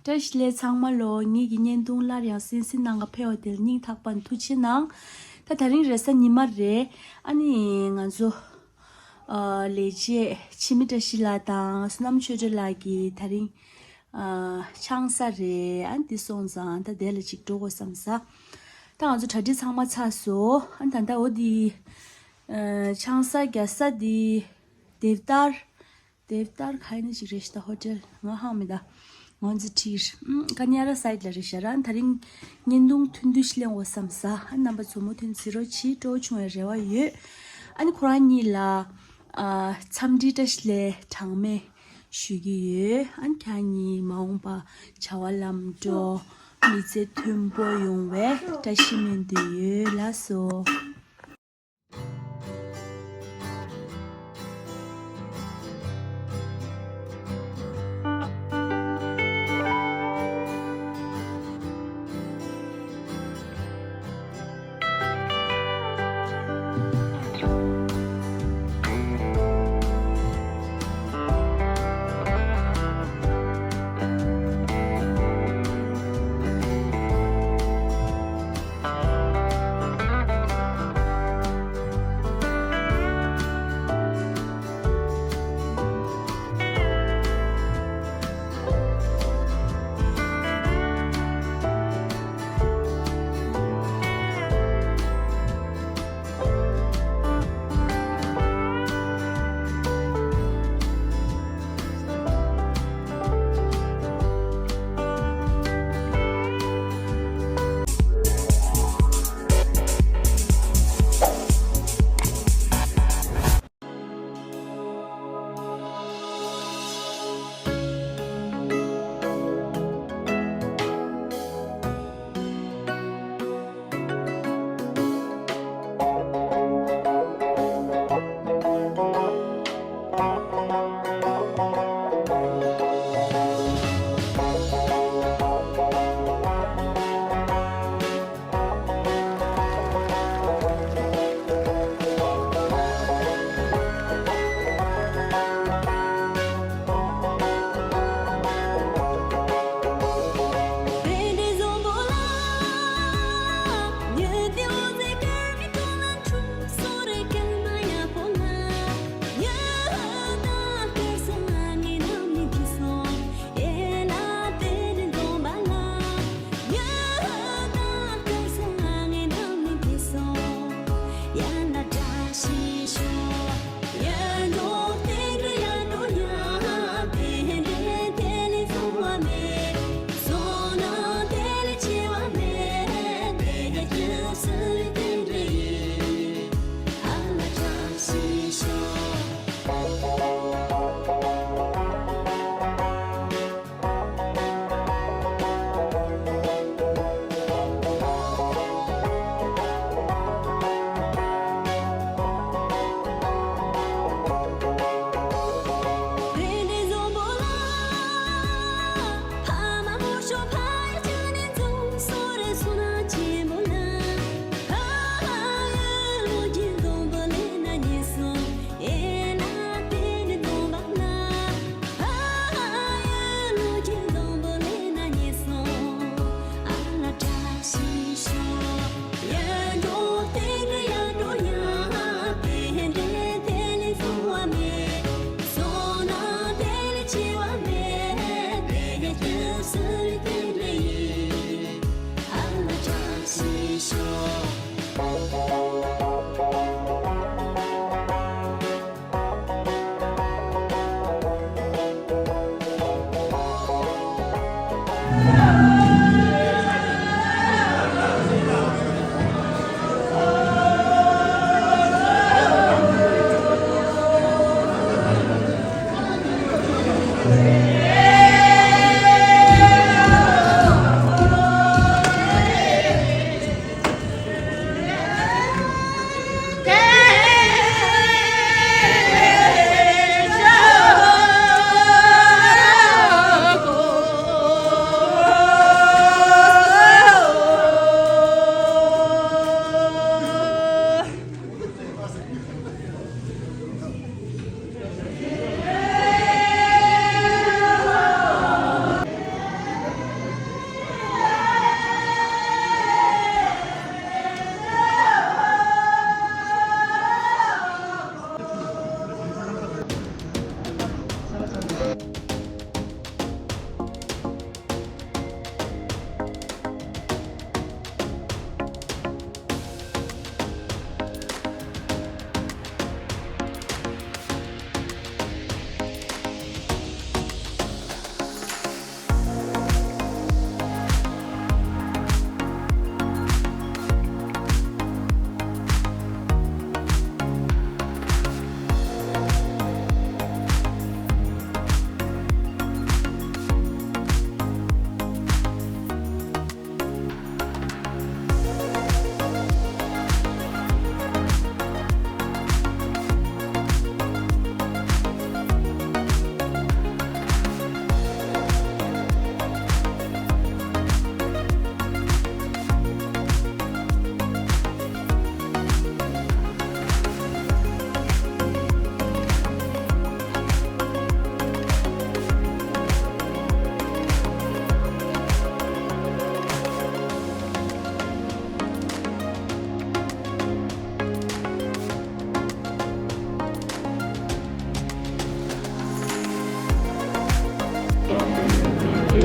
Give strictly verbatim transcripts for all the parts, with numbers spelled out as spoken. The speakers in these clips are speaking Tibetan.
བཀྲ་ཤིས་བདེ་ལེགས་ཚང་མ་ལོ། ངེད་ཀྱི་བརྙན་ཐུང་སླར་ཡང་གསན་གཟིགས་གནང་ག་ཕེབས་པ་དེར་སྙིང་ཐག་པ་ནས་ཐུགས་རྗེ་གནང་། ད་དེ་རིང་རེས་གཟའ་ཉི་མ་རེད། ཨ་ནི་ང་ཚོ་ཨ་ལས་བྱེད་འཆི་མེད་བཀྲ་ཤིས་ལགས་དང་བསོད་ནམས་ཆོས་སྒྲོན་ལགས་ཀྱིས་དེ་རིང་ཨ་ཆང་ས་རེད། ཨ་ནི་འདི་སོང་ཙང་ད་དེ་ལ་ཅིག་འགྲོ་དགོས་བསམ་ས། ད་ང་ཚོ་གྲ་སྒྲིག་ཚང་མ་ཚར་སོང་། ཨ་ནི་ད་ལྟ་འོ་འདི་ཨ་ཆང་ས་རྒྱག་ས་འདི་དེབ་ལྟར། དེབ་ལྟར་ག་ནས་ཅིག་རེད་ཤག་ད་ཧོ་ཊེལ་ང་ཧང་མི་ད། ང་ཚོ་ཁྲིར་ཀ་ཉ་ར་སའིད་ལ་རེད་ཤག་ར། དེ་རིང་བརྙན་ཐུང་ཐུང་ཐུང་ཞིག་ལེན་དགོས་བསམ་ས། ཨ་རྣམ་པ་ཚོ་མུ་མཐུད་གཟིགས་རོགས་གྱིས། སྤྲོ་བོ་བྱུང་བའི་རེ་བ་ཡོད། ཨ་ནི་ཁོ་རང་གཉིས་ལ་ཨ་འཚམས་འདྲི་བཀྲ་ཤིས་བདེ་ལེགས་གྲངས་མེད་ཞུ་གི་ཡོད། ཨ་ནི་ཁྱེད་རང་གཉིས་མ་འོངས་པ་བྱ་བ་ལམ་འགྲོ་མི་ཚེ་མཐུན་པོ་ཡོང་བའི་བཀྲ་ཤིས་སྨོན་འདུན་ཡོད། ལགས་སོ།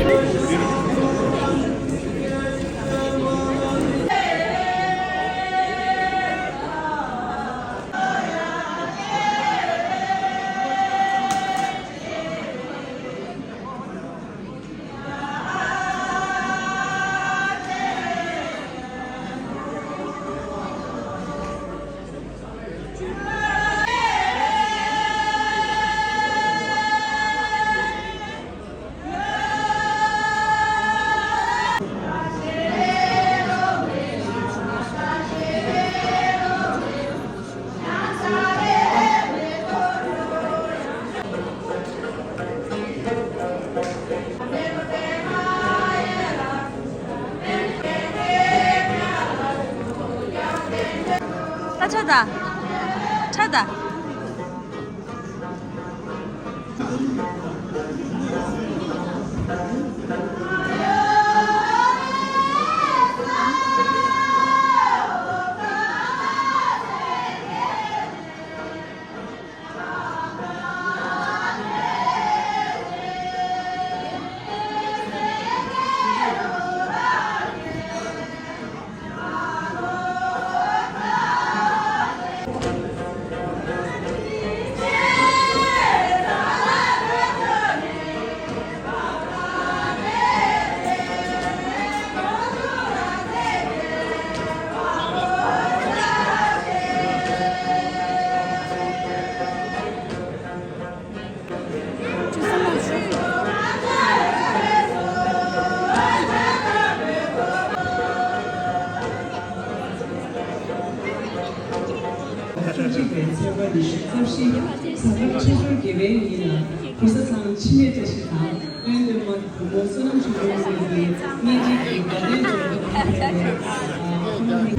ད་ཆ་ད། ཁྲ་ད། བཅུ་གཅིག་པའི་ཚེས་པ་ཉི་ཤུ་རྩ་བཞི། གཟའ་སྐར་ཆོས་འབྱོར་དགེ་བའི་ཉིན་ལ། གུང་སེང་འཆི་མེད་བཀྲ་ཤིས་དང་། དབོན་སྟོན་པ་བུ་མོ་བསོད་ནམས་ཆོས་འཕེལ་ལགས་ཀྱིས་སྙན་འཇེབས་ཀྱི་དགའ་སྟོན་འཇོག་པར་ཕེབས་པའི། ཨ། ཁོང་རྣམ་པའི།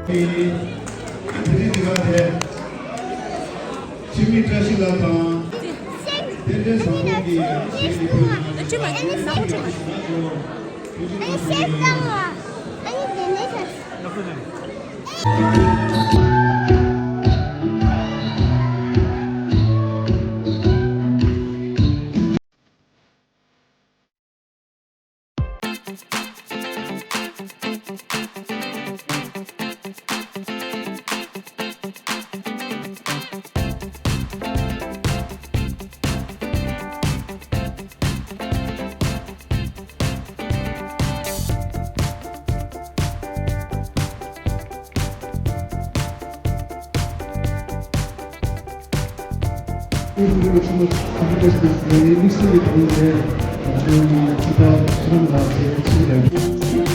འཕྲིན་ལས་དེ་ག་དེ། འཆི་མེད་བཀྲ་ཤིས་ལགས་དང་། རྟེན་འབྲེལ་བཟང་པོ་གི་ཞལ་གྱིས་ཕུལ་གནང་། དེ་བཞིན་ལ་དཔལ་ལྡན་ཤེས་རིག་ལས་ཁུངས་གྲོས་ཚོགས་ནང་ལ་དཔལ་ལྡན་ཤེས་རིག་ལས་ཁུངས་ཕུལ་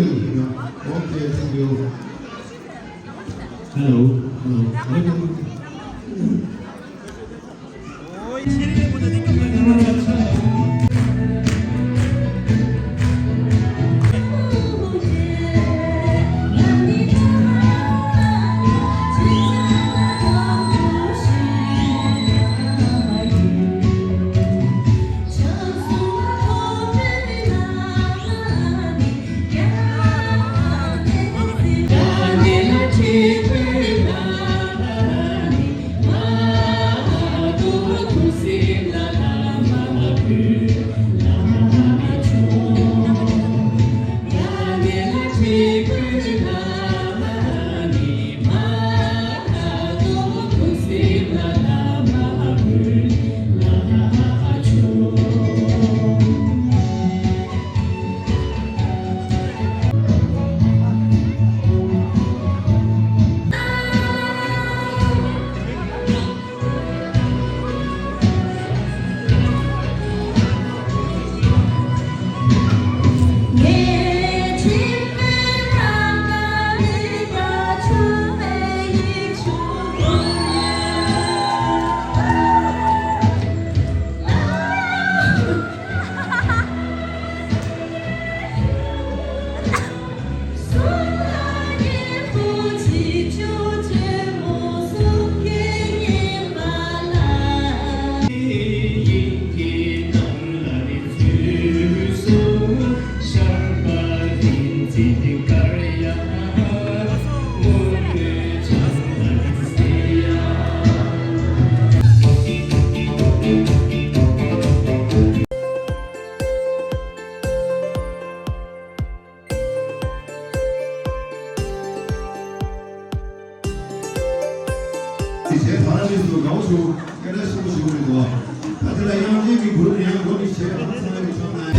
ཡོད་ལ། ཨོ་ཁེ། Thank you. Hello. Hello. སུ་དགའ་བོ་བྱུང་། སྐད་གྲགས་ཆེན་པོ་ཞིག་རེད་འདུག་ད་ལྟ་ལ་དབྱངས་ཅན་གྱི་གུ་རུ་ནས་ཡང་འགོ་ནས་བྱས་ཨ་ཚང་མའི་ཚང་ན།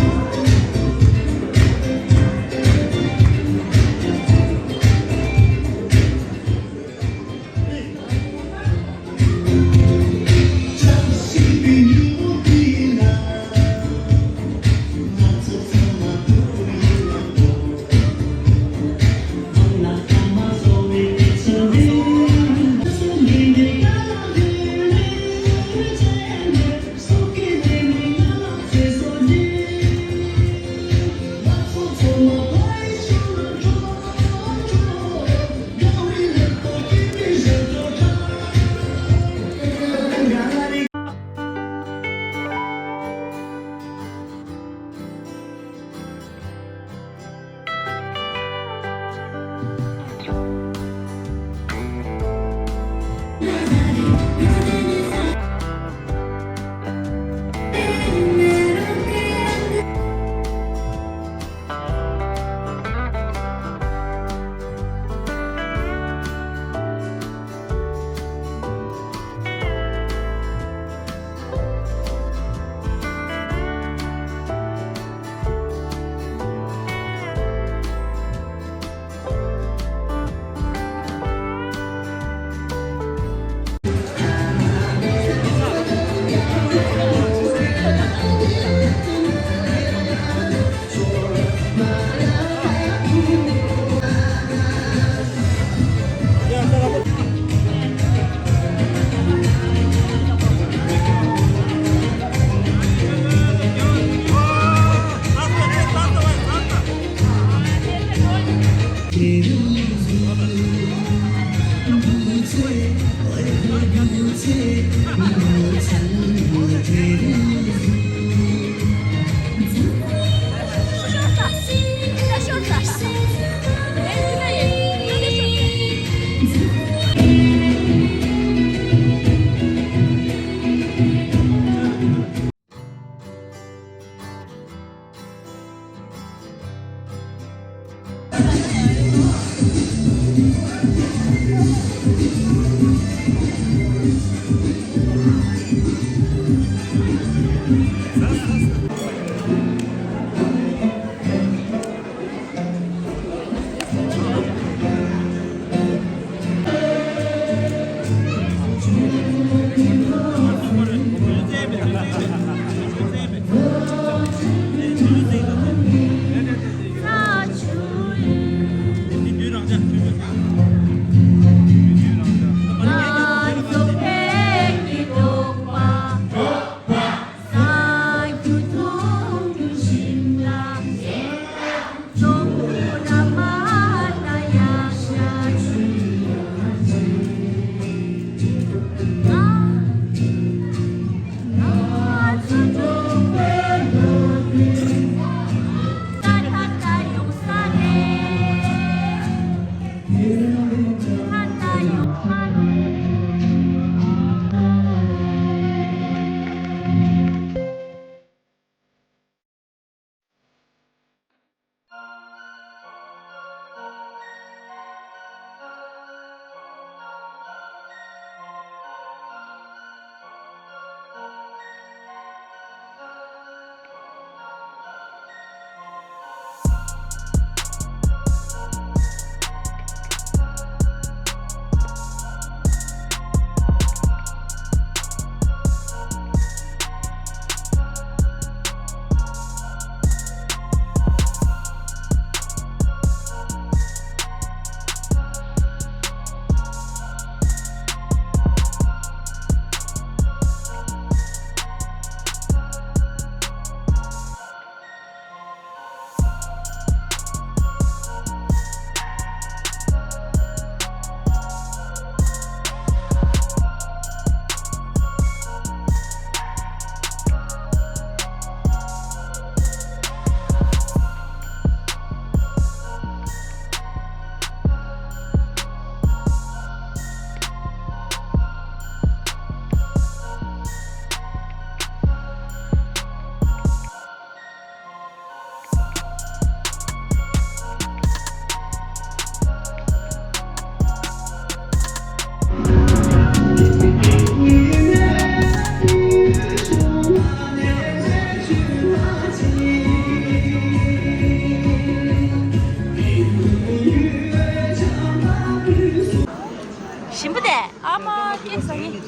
རིང་པོ་དེ། ཨ་མ་སྐད་ཟ་ངེ།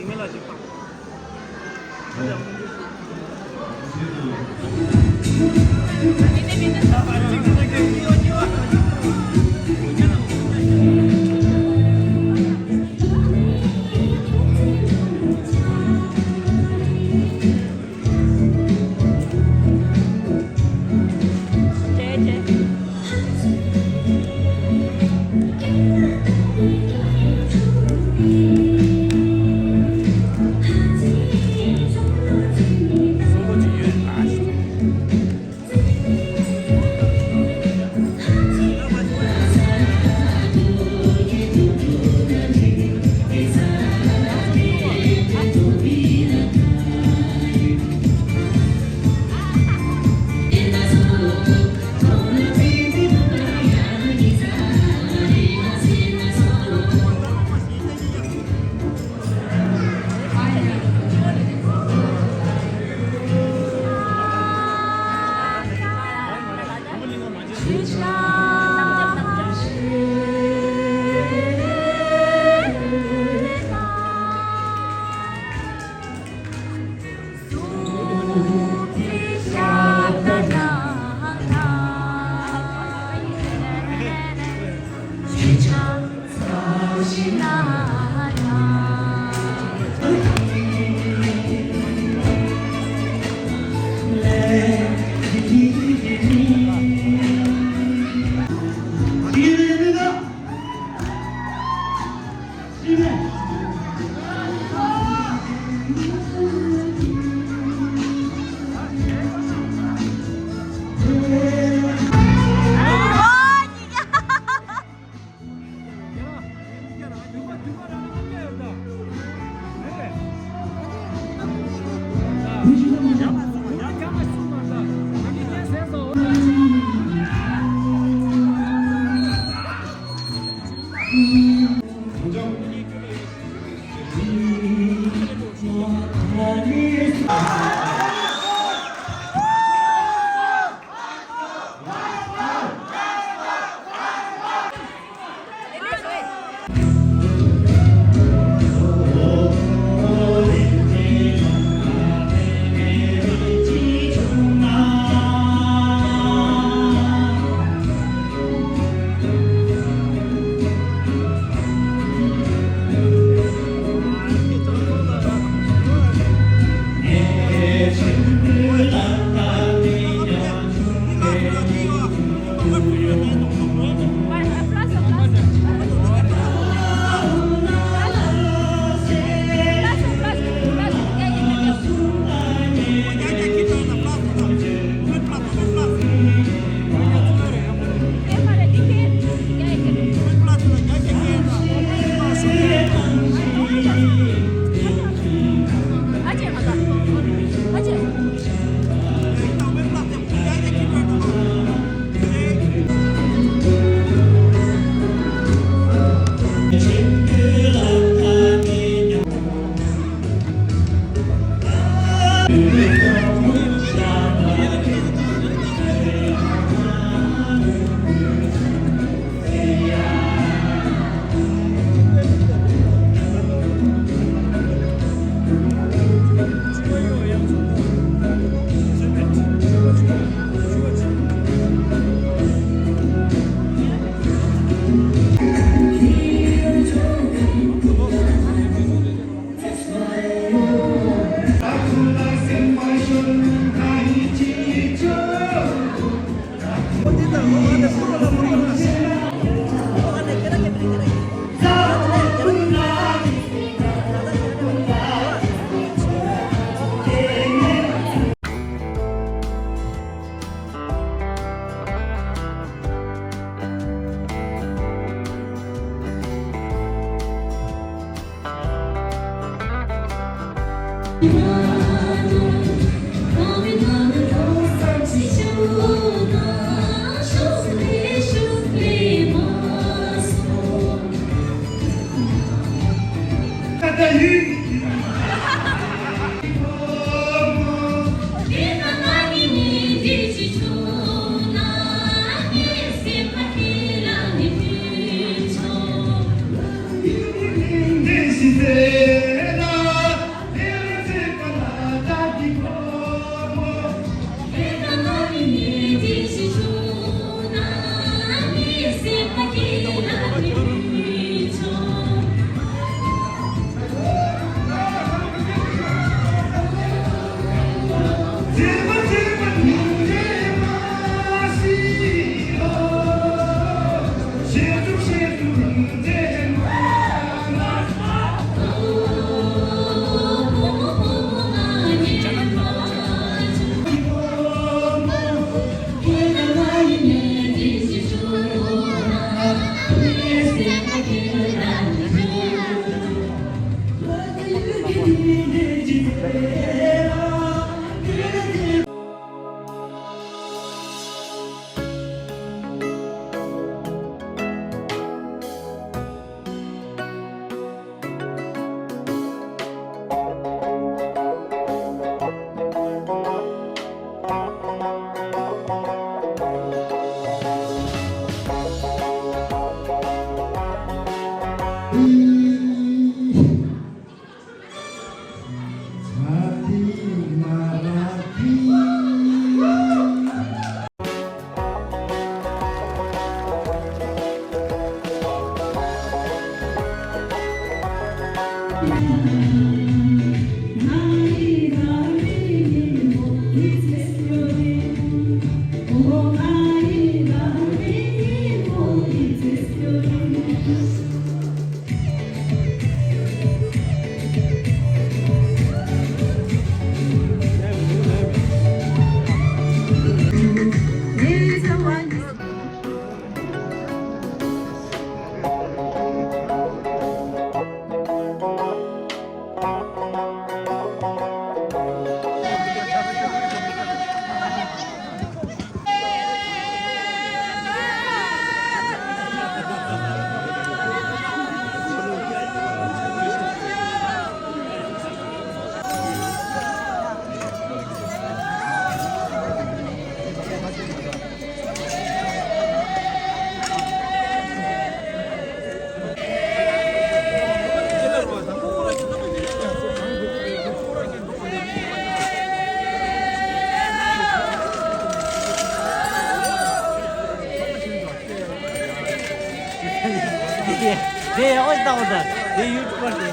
དེ་ཡག་པོ་ཞིག་བཏང་བ་དང་དེ་ཡུ་ཊུབ་པར་དེ།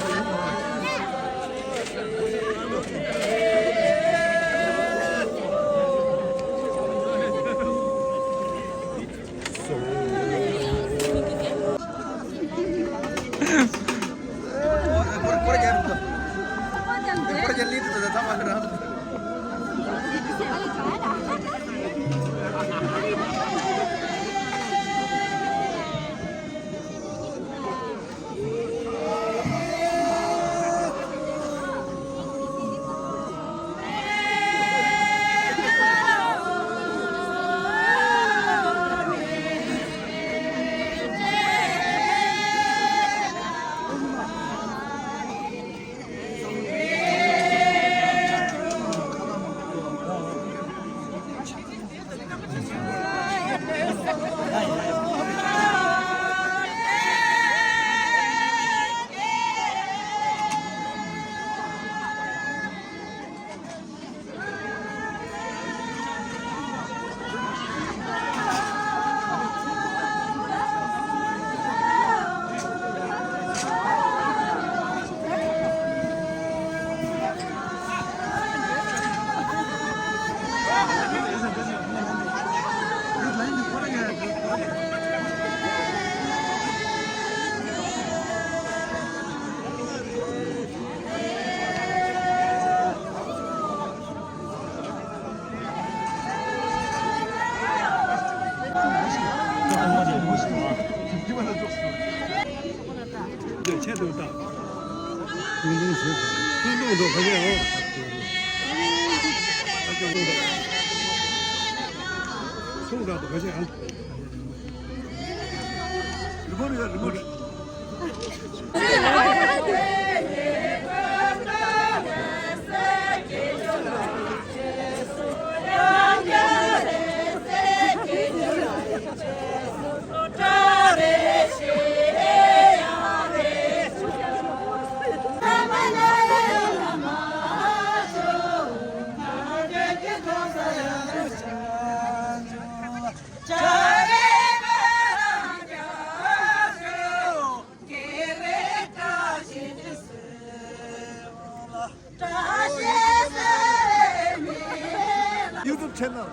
ཆེད་དུ་བཏང་། ཐུང་ཐུང་བཟོས་ཐུང་ཐུང་འགྲོ་ཁ་ཤས་འོ། ཐུང་དྲགས་འདུག་ཁ་ཤས་ཨ། རི་མོ་རི་ཡ་རི་མོ་རི། YouTube channel.